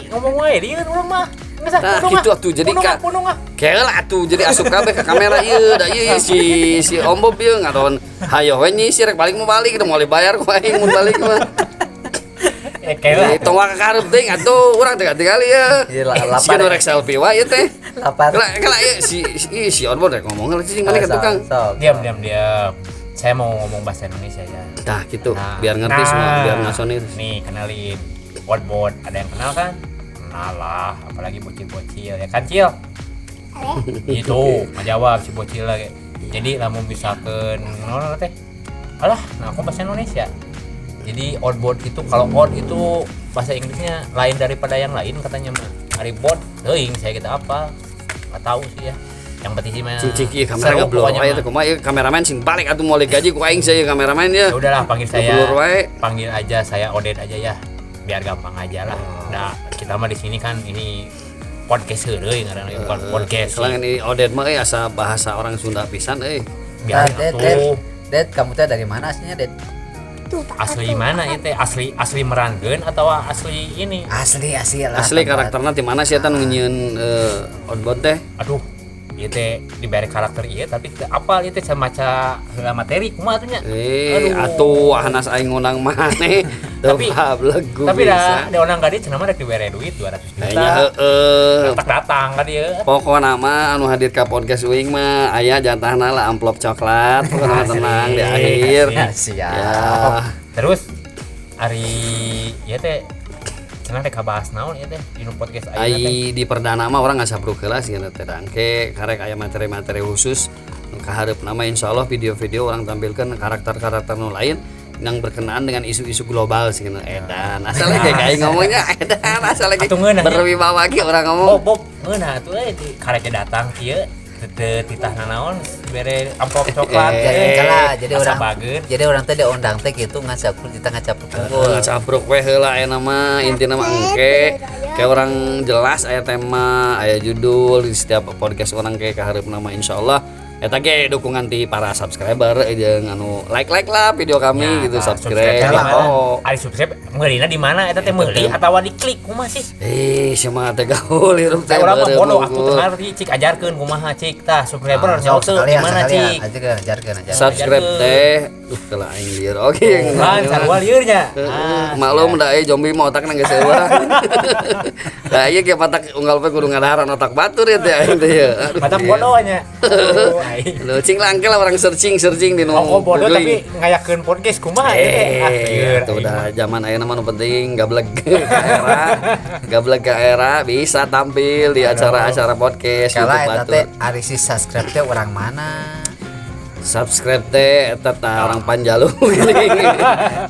Ngomong wae lieur urang mah. Geus ah, Nah, pundung gitu ah. atuh, jadi Pundung ah, pundung ah. Kela atuh jadi asup kabeh ke kamera ieu da ieu ieu si si Om Bob ieu ngaron hayo we nyisir rek balik mau balik udah mau dibayar ku aing mun balik mah. Eh, kela. Eh, tong waka karep teuing atuh urang teh tingali ya. Iya, lapar Si nu ya. rek selfie wae ieu teh. Lapar. Kela kela ieu si si si Om Bob rek ngomong lah cicing mana ke tukang. Sok. Diam, diam, diam. Saya mau ngomong bahasa Indonesia ya. Tah gitu, Nah, biar ngerti nah, semua, biar ngasonir. Nih, kenalin. Bot-bot, ada yang kenal kan? Kenal lah, apalagi bocil-bocil ya kan, Cil? Gitu, ngejawab si bocil lagi. Jadi lamun misalkan naon teh? Alah, nah aku bahasa Indonesia. Jadi oddbot itu kalau odd itu bahasa Inggrisnya lain daripada yang lain katanya mah. Ari bot, teuing saya kita apa? Nggak tahu sih ya. Yang penting sih mah Cing cing ieu kamera seru ngeblur pokoknya wae mah. teh kumaha ieu kameramen sing balik atuh moal gaji ku aing saya kameramen ya. Ya udahlah, panggil saya. Ngeblur wae. Panggil aja saya Odet aja ya. Biar gampang aja lah. Nah, kita mah di sini kan ini podcast heureuy ngaranna, bukan podcast. Selain ini Odet mah euy asa bahasa orang Sunda pisan euy. Biar Nah, Det, atuh. Det, Det, kamu teh dari mana aslinya, Det? Asli mana itu? Asli asli Meranggen atau asli ini? Asli, asli lah. Asli tempat. karakterna di mana sih eta nu nyieun Oddbot teh? Aduh, ieu teh dibere karakter ieu tapi teu apal ieu teh maca heula materi kumaha atuh nya. Eh, Aduh. atuh hanas aing ngundang maneh. Teu Tapi- bablegu Tapi bisa. dah diundang ka dieu cenah mah rek dibere duit 200 juta. Kayaknya heeh. Datang datang ka dieu. Pokokna mah anu hadir ka podcast uing mah aya jatahna lah amplop coklat, pokokna mah Asli, tenang di akhir. asli. Siap. Ya. Terus ari ieu teh cenah rek kabahas naon ieu teh di nu podcast ayeuna teh. Ai di perdana mah urang ngasabruk heula sih teh engke karek aya materi-materi khusus nu kahareupna mah insyaallah video-video urang tampilkan karakter-karakter nu lain yang berkenaan dengan isu-isu global sih edan asal kayak kayak ngomongnya edan asal lagi Atuh ngeunah nya. berwibawa ge urang ngomong. Bob, Bob, ngeunah atuh euy di karek datang kieu teu titah nanaon bere amplop coklat. Eh, Jadi kalah, jadi asa orang bageun. jadi orang teh diundang teh gitu ngacapruk kita ngacapruk unggul. Ngacapruk we heula aya nama intina mah engke kayak urang jelas aya tema aya judul di setiap podcast urang kayak kaharepna mah insyaallah eta ge dukungan ti para subscriber jeung anu like like lah video kami Ya, gitu tah, subscribe teh di mana? oh. Ari subscribe meulina di mana eta teh meuli atawa diklik kumaha sih? Eh, siapa teh gaul hirup teh Teh urang mah beureum bodoh atuh unggul. teu ngarti cik ajarkeun kumaha cik tah subscriber Ah, harus nyaho sok teu di sekalian mana sekalian cik. ajarkeun ajarkeun ajarkeun. Subscribe Ajarkeun. teh duh kela aing lieur oke. Kan sarua lieur nya. Heeh, Ah, maklum siap. da euy zombie mah otakna geus eueuh. Da ieu ge patak unggal poe kudu ngadaharan otak batur ya teh aing teh ya. Aduh, Mata iya. bodoh nya. Aduh, aing. Aduh, cing langke lah orang searching searching di nu Oh, kok bodoh googling. tapi ngayakeun podcast kumaha ieu teh? Ah, Eh, lieur itu aing udah mah. zaman ayeuna mah nu penting gableg ke era, gableg ke era bisa tampil di acara-acara podcast Kala YouTube eta batur. teh ari si subscribe teh orang mana? Subscribe teh eta tah orang Panjalu gini.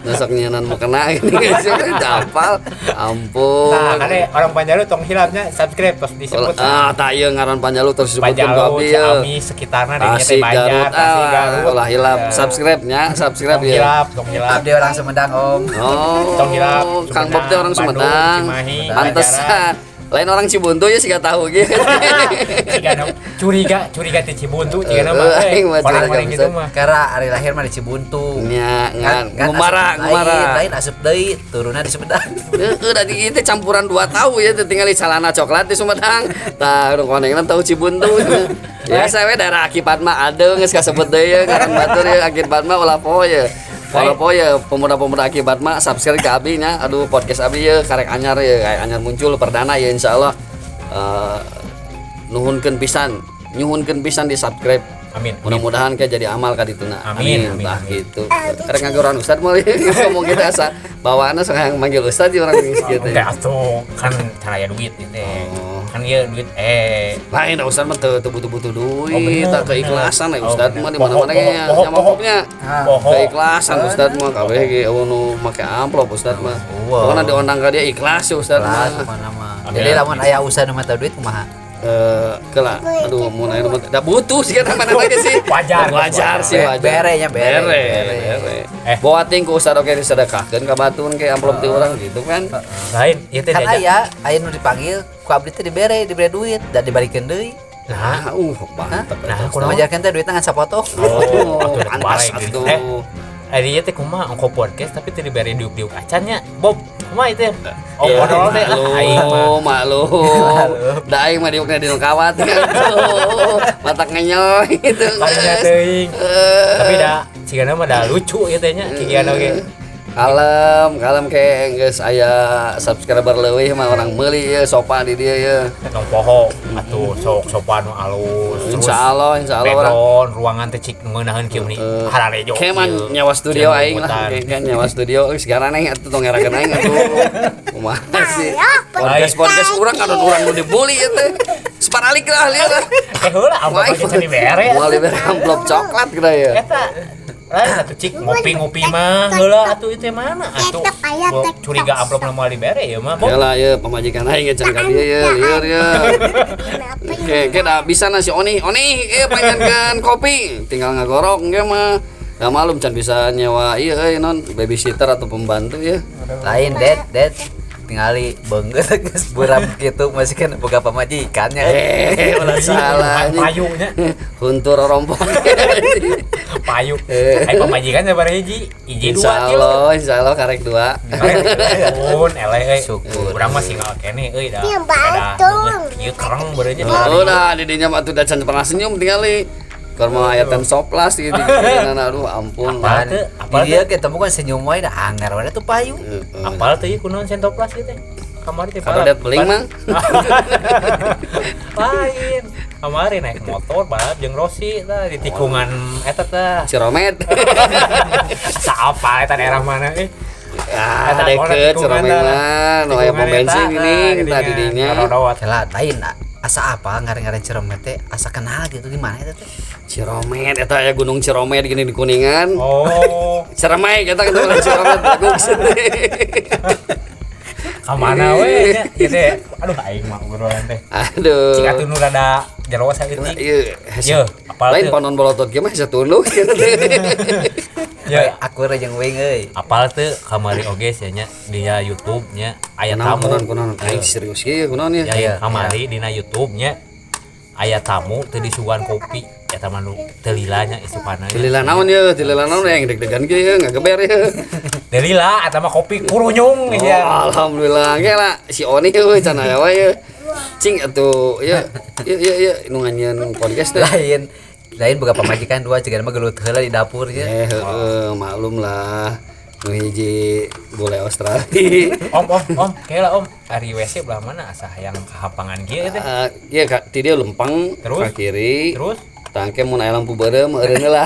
Nusok nyieun mau kena gini guys. Apal. Ampun. Nah, kan orang Panjalu tong hilapnya subscribe terus disebut. Ah, tak ieu ngaran Panjalu terus disebutkeun ku Panjalu, abdi ye. Ciamis, sekitarna dinya teh Tasik Banjar, Garut, Tasik ah, Garut. ulah hilap Eh, subscribe-nya, subscribe Tong ya. hilap, tong hilap. Abdi orang Sumedang Om. Oh, Tong hilap, Kang Bob teh orang Sumedang, Sumedang. Bandung, Cimahi, Pantesan. Lain orang Cibuntu ya sih gak tahu gitu. Jika curiga, curiga ti Cibuntu, jika nama Eh, aing mah curiga orang-orang gitu bisa. mah. Karena ari lahir mah di Cibuntu. Nya, ngan Kan ngumara, asup- ngumara. Lain, lain asup deui turunna di Sumedang. Heeh, da di ieu teh campuran dua tahu ya teh tinggal di celana coklat di Sumedang. Tah, nu konengna tahu Cibuntu. Ya saya we daerah Aki Padma adeu geus kasebut deui ya ngaran batur ya Aki Padma ulah poho ya. Ulah poho ya pemuda-pemuda Aki Padma subscribe ke abi nya. Aduh podcast abi ya karek anyar ya kayak anyar muncul perdana ya insyaallah. Eh nuhunkeun pisan, nyuhunkeun pisan di subscribe. Amin. Mudah-mudahan kayak jadi amal ka dituna. Amin, amin, Tah amin. gitu. Karek ngagoran ustad moal ngomong gitu asa bawaanna sok hayang manggil ustad di orang geus gitu. Oke, atuh kan cara ya duit gitu. Oh. Kan ieu duit eh Lain ustad mah teu teu butuh-butuh Oh, duit, bener, tah keikhlasan bener. we ustad Oh, mah di bener. mana-mana Poho, ge poho, nyamapopnya. poho. Keikhlasan ustad mah kabeh ge eueuh nu make amplop ustad mah. Wow. Pokona diondang ka dia ikhlas ya ustad Kelas mah. mana mah. Amin. Jadi lamun aya usaha nu mata duit kumaha? Eh, kela, aduh mun aya nu da butuh sih kan mana lagi sih. Wajar. Wajar sih wajar. Bere nya, bere. Bere, bere. Eh. Bawa ting ku ustad oge disedekahkeun ka batun ke amplop ti urang gitu kan. Lain ieu teh Kan diajak. aya, aya nu dipanggil ku abdi teh dibere, dibere duit dan dibalikeun deui. Nah, Ah, mantap. Nah, eta, kunaon? Majarkeun teh duitna ngan sapotong. Oh, atuh pantas balik atuh. Eh, Ari ieu teh kumaha ongko podcast tapi teu dibere diuk-diuk acan nya. Bob, kumaha itu? Oh, podol teh ah aing mah. Maklum, maklum. Da aing mah diukna di nu kawat gitu. Matak ngenyoy gitu. Karunya teuing. Tapi da cigana mah da lucu ieu teh nya kikian oge. Kalem, kalem ke geus aya subscriber leuwih mah orang meuli ieu sopa di dieu ieu. Tong poho atuh sok sopan nu alus. Terus Insyaallah, insyaallah orang. Background ruangan teh cik ngeunaheun kieu meni hararejo. Ke man kieu. nyawa studio Kieu aing lah, ngikutan. Ke kan nyawa studio geus garaneng atuh tong ngerakeun aing atuh. Kumaha sih? Podcast-podcast urang kan urang nu dibully ieu teh. Separalik lah lieu lah. Eh heula amplop Wah, aja can dibere. Moal dibere amplop coklat kita ya. Eta lain atuh cik ngopi-ngopi mah heula atuh itu mana atuh. Gua curiga amplopna moal dibere ieu mah. Bob. Ya lah ya pamajikan aing can ka dieu ye lieur ye. Oke, ke da bisa na si Oni. Oni ieu panjankeun kopi, tinggal ngagorok engke mah. Da malum can bisa nyewa ieu euy non babysitter atau pembantu ya. Lain det det tingali beungeut geus buram kitu masih kan boga pamajikan nya. Eh, ulah salah anjing. Payungnya Huntur rompong. payu. Ai pamajikan sabaraha hiji? Hiji dua tilu. Insyaallah, insyaallah karek dua. Pun eleh euy. Syukur. Urang mah single keneh euy da. Iya, Da Bandung. ieu kereng beureunya. Oh, nah di dinya mah atuh da can pernah senyum tingali. Keur mah aya soplas gitu. Aduh ampun. Apal teu? Apal Di dieu kita bukan senyum wae da anggar wae tuh payu. Heeh. Apal teu ieu kunaon sentoplas ieu teh? Kamari teh Karodet beling mah. Lain. Kamari naik motor balap jeung Rossi tah di tikungan eta tah. Ciromet. Saapa eta daerah mana eh? Ah, Eta deket tikungan Ciromet tah. mah, nu aya pom Tikungan bensin eta, gini, tah, tah di dinya. Rodot. Celah lain asa apa ngaren-ngaren Ciromet teh asa kenal gitu di mana eta teh? Ciromet eta aya Gunung Ciromet gini di Kuningan. Oh, Ciremai kita ketemu lagi Ciromet bagus. ka mana we nya ieu teh. Aduh aing mah obrolan teh. Aduh. Cik atuh nu rada jero saeutik. Ieu hese. Ye, apal Lain teu? panon bolotot ge mah hese tunduk gitu. Ya, Aku jeung wing euy. apal teu kamari oge sia nya dina YouTube nya aya Kunaon tamu. kunaon kunaon aing serius ieu kunaon Ya, ya. ya, kamari dina YouTube nya aya tamu teu disuguhan kopi eta mah nu teu lila nya isupana. Teu lila naon ye, teu lila naon yang deg-degan ge ye ngageber ye. Teu lila eta mah kopi kurunyung Oh, ya. alhamdulillah ge lah si Oni euy can aya wae ye. Cing atuh ieu ieu ieu ieu nu nganyieun podcast teh. Lain lain boga pamajikan dua cegan mah gelut heula di dapur nya. Eh heeh maklum lah. Nu hiji bule Australia. Om om om, kela om, ari WC belah mana asa hayang kahapangan kieu teh. Ah, ieu ka ti dieu lempeng Terus? ka kiri. Terus Tangke mun aya lampu beureum eureun lah.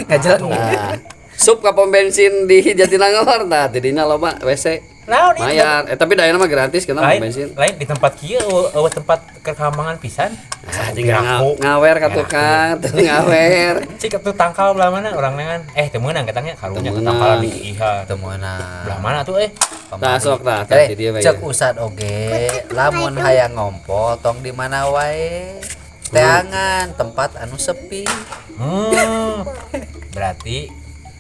Ngajalan. Nah, sup ka pom bensin di Jatinangor tah ti dinya loba WC. naon ieu? Mayar. Eh tapi da ayeuna mah gratis kana pom Lain, bensin. lain di tempat kieu eueuh tempat kerkambangan pisan. Ah, tinggal ngawer ka tukang, tuh ngawer. Cik atuh tangkal belah mana urang nengan. Eh teu meunang katanya karunya Teu teu tangkal meunang. di iha. Teu meunang. Belah mana tuh eh? Tah sok tah tah Eh, ti dieu we. cek usad oge lamun hayang ngompol tong di mana wae. Teangan tempat anu sepi. Berarti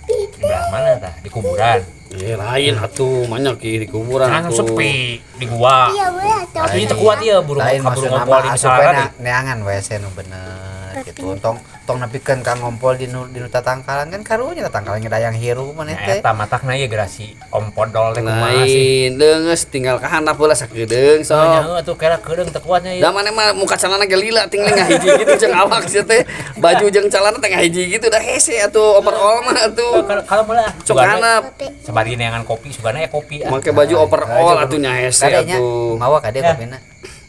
di belah mana tah? Di kuburan. Eh lain atuh banyak di kuburan Kan atuh. sepi di gua. Iya, boleh atau Tapi itu kuat ya buru Lain kaburu maksudna ngompol mah di asup misalkan. we neangan WC nu bener gitu. Tong tong nepikeun ka ngompol di nu di nu tatangkalan kan karunya tatangkalan ge dayang hiru maneh Nah, teh. eta matakna ieu gerasi Om Podol teh kumaha sih. Lain deungeus tinggal ka handap heula sakedeung Oh, sok. nyaho atuh kira keudeung teu kuatnya ieu. Da maneh mah muka celana ge lila tinggal ngahiji gitu jeung awak sia teh. Baju jeung celana teh ngahiji gitu dah hese atuh overall mah atuh. Kalau mah Sok handap Sabari neangan kopi sugana ya kopi ah. make baju overall atuh nya hese Kadenya atuh. mawa kade Ya. kopina.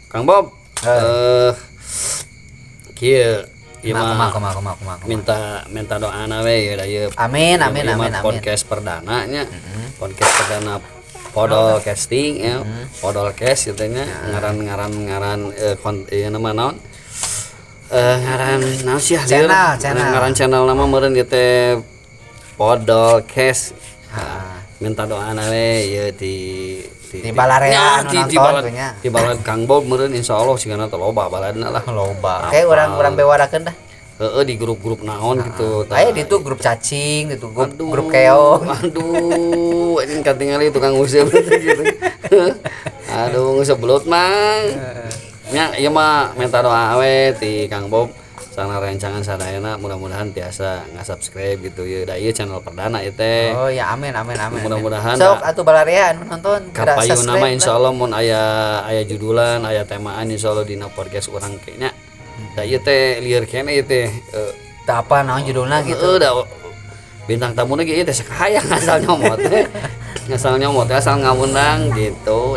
Kang Bob, eh kieu ieu Kumaha mah kumaha kumaha kumaha. minta minta doana we ya da ieu. Amin amin Ieu mah amin amin. podcast perdana nya. Podcast perdana Podol casting ya, Podol cast gitu nya, ngaran-ngaran ngaran ieu nama naon? Ngaran naon sih Channel, lieur? channel. Ngaran channel nama meureun ieu teh Podol cast. Minta doana we ieu di Di balarea Ya, anu di nonton balad tuh nya. di balad Kang Bob meureun insyaallah sigana teh loba baladna lah. Loba. Kayak urang-urang bewarakeun dah. Heeh di grup-grup naon gitu. Tah. Aya di itu grup cacing, di itu grup, Aduh, grup keong. Aduh, ini katingali tukang ngusir gitu. Aduh, ngusir belut mang. Nya ieu mah minta doa we ti Kang Bob. Sareng rencangan sadayana, mudah-mudahan tiasa nge-subscribe gitu ya. Da ieu channel perdana ieu teh. Oh ya, amin amin amin. Mudah-mudahan Sok atuh balarea anu nonton geura kapayun subscribe nama lah. Insyaallah mun aya aya judulan, aya temaan, insyaallah dina podcast urang kayaknya. Da ieu teh lieur keneh ieu teh. Teu apa naon judulna gitu. Heeh, da bintang tamu lagi ieu teh sakahayang asal nyomot teh. Asal nyomot teh, asal ngawundang gitu.